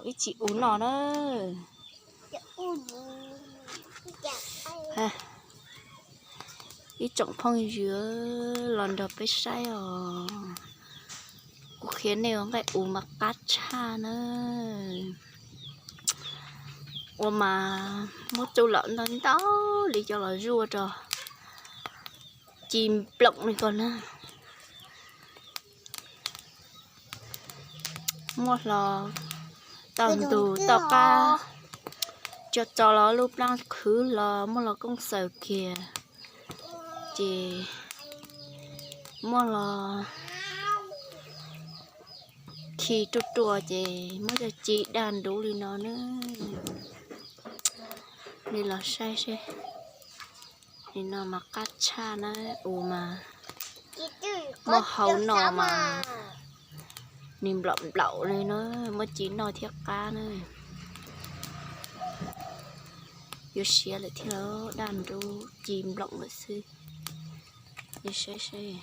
Ib tsis ua no na. Ib tsoom phooj ywg los nrog peb saib os. Kuv qhia nej ua nqaij ub mas qab tshaj na. Ua mas muab tsuj lom ntau ntau li coj los zuaj rau ci nploom li ko na. Muab hlo tau ntug tau qab, tso tso los lub plaub khwv los muab los kooj xaws kiag, ces muab los khi ruaj ruaj ces muab coj ci daj nruv li no na. Nej los saib seb, li no mas qab tshaj na, ua mas muab hau no mas nws nplaum nplaum li na, muab ci noj thiab qab na. Yuav siav lawm thiab, daj nruv ci nploom lawm xwb. Nej saib seb.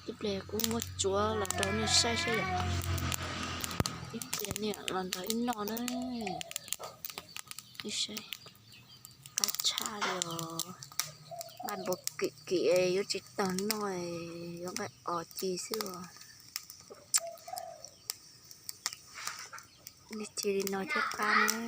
Ib pliag kuv muab tsuav los rau nej saib seb yom. Ib pliag nej los nrog wb noj na. Nej saib, qab tshaj li os. Nqaij npua kim kim yuav tsis tau noj, yuav nqaij os ci xwb os. Nej cia li no thiab qab na.